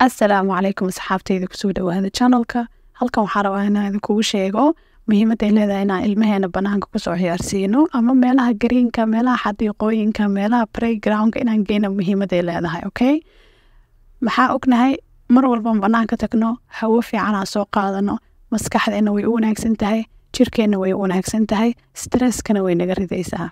Assalaamu calaykum asxaabteyda, kusoo dhawaada channelka. Halkan waxaa rabaa inaan idinkugu sheego muhiimadda ay leedahay inaan ilmaheena banaanka kusoo ciyaarsiino, ama meelaha greenka, meelaha xadiiqooyinka, meelaha playgroundka inaan geyno muhiimadday leedahay. Okay, maxaa ognahay? Mar walban banaanka tagno, hawo fiican aan soo qaadano, maskaxdeena way u wanaagsan tahay, jirkeenna way u wanaagsan tahay, stresskana way naga ridaysaa.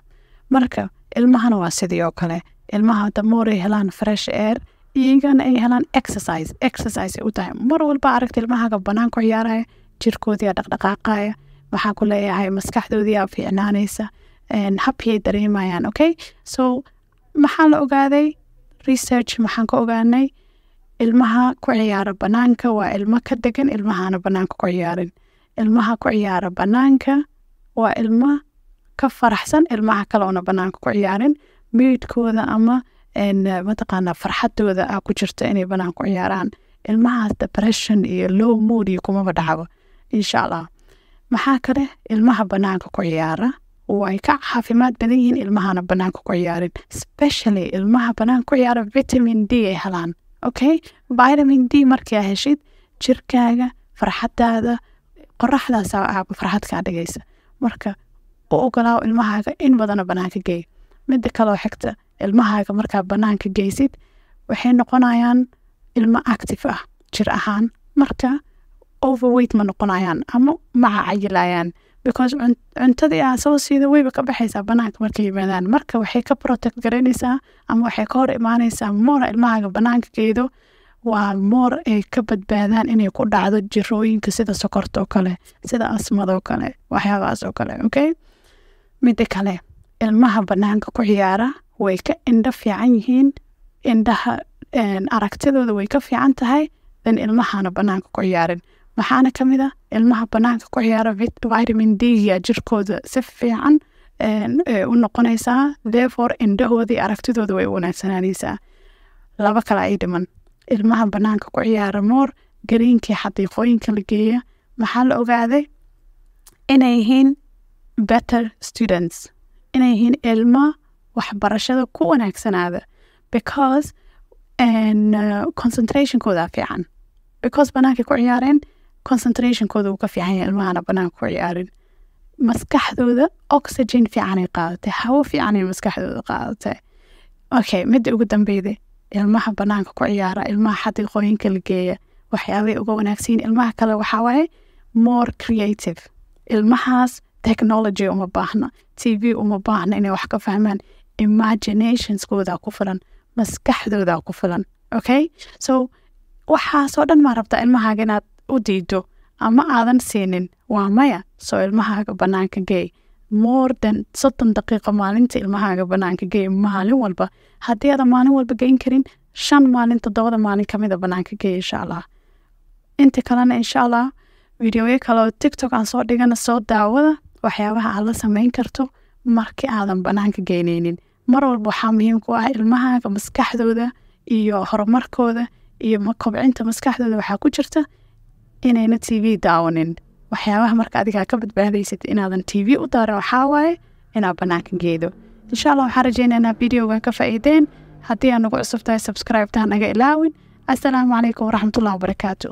Marka ilmahana waa sidii oo kale. Ilmaha the more ay helaan fresh air, iyagana ay helaan exercise, exercise ay u tahay. Mar walba aragta ilmahaaga banaan ku ciyaaraya, jirkoodiyaa dhaqdhaqaaqaya, waxaa ku leeyahay maskaxdoodiyaa fiicnaanaysa, happy ay dareemayaan. Okay, so maxaa la ogaaday? Research maxaan ka ogaanay? Ilmaha ku ciyaara banaanka waa ilmo ka degan ilmahaana banaanka ku ciyaarin. Ilmaha ku ciyaara banaanka waa ilmo ka faraxsan ilmaha kale oona banaanka ku ciyaarin. Moodkooda ama mataqaanaa farxadooda a ku jirta inay banaanka ku ciyaaraan. Ilmahaas depression iyo low mood iyo kumaba dhacbo, insha Allah. Maxaa kale? Ilmaha banaanka ku ciyaara way ka caafimaad badan yihiin ilmahana banaanka ku ciyaarin. Especially ilmaha banaanka ku ciyaara vitamin D ay helaan. Okay, vitamin D markaa heshid, jirkaaga, farxadaada, qoraxdaas farxad kaa dhigaysa. Marka u ogolaaw ilmahaaga in badana banaanka geey. Midda kaloo xigta, ilmahaaga markaa banaanka geysid, waxay noqonayaan ilmo active ah jir ahaan. Marka overweight ma noqonayaan ama ma cayilayaan, because cuntadii aa soo siida wayba ka baxaysaa banaanka markay yimaadaan. Marka waxay ka protect garaynaysaa ama waxay ka hor imaanaysaa, more ilmahaaga banaanka geedo, waa more ay ka badbaadaan inay ku dhacdo jirooyinka sida sokorta oo kale, sida asmada oo kale, waxyaabahaas oo kale. Okay, midda kale, ilmaha banaanka ku ciyaara way ka indho fiican yihiin, indhaha aragtidooda way ka fiican tahay dan ilmahana banaanka ku ciyaarin. Maxaana ka mid a ilmaha banaanka ku ciyaara vitamin D-ga jirkooda si fiican u noqonaysaa, therefore indhahoodii aragtidooda way u wanaagsanaanaysaa. Laba kale ay dhiman: ilmaha banaanka ku ciyaara, more greenkii xadiiqooyinka la geeya, maxaa la ogaaday? Inay yihiin better students, inay yihiin ilmo waxbarashada ku wanaagsanaada, because concentrationkooda fiican, because banaanka ku ciyaareen concentrationkooda uu ka fiican yahay ilmahana banaanka ku ciyaarin. Maskaxdooda oxygen fiicanay qaadatay, hawo fiicanay maskaxdooda qaadatay. Okay, midda ugu dambeyda, ilmaha banaanka ku ciyaara, ilmaha xadiiqooyinka la geeya, waxyaabay uga wanaagsan yihiin ilmaha kale waxaa waaye more creative. Ilmahaas technology uma baahna, TV uma baahna inay wax ka fahmaan. Imaginationskooda ku filan, maskaxdooda ku filan. Okay, so waxaasoo dhan maa rabtaa ilmahaaga inaad u diido ama aadan siinin? Waa maya. Soo ilmahaaga banaanka geey more than 30 daqiiqo maalinta. Ilmahaaga banaanka geey maalin walba. Haddii aadan maalin walba geyn karin, 5 maalin, 7da maalin kamida banaanka geey, insha Allah. Inta kalena, insha Allah, videoyo kale oo TikTok aan soo dhigana soo daawada, waxyaabaha aad la sameyn karto markii aadan banaanka geyneynin. Mar walba waxaa muhiim ku ah ilmahaaga maskaxdooda iyo horumarkooda iyo kobcinta maskaxdooda waxaa ku jirta inayna TV daawanin. Waxyaabaha marka adigaa ka badbaadaysid inaadan TV u daarin waxaa waaye inaad banaanka geedo. Insha Allah, waxaan rajeynaynaa videoga ka faa'iideen. Haddii aad nagu cusub tahay, subscribe-ta naga ilaawin. Assalaamu calaykum waraxmatullahi wabarakaatu.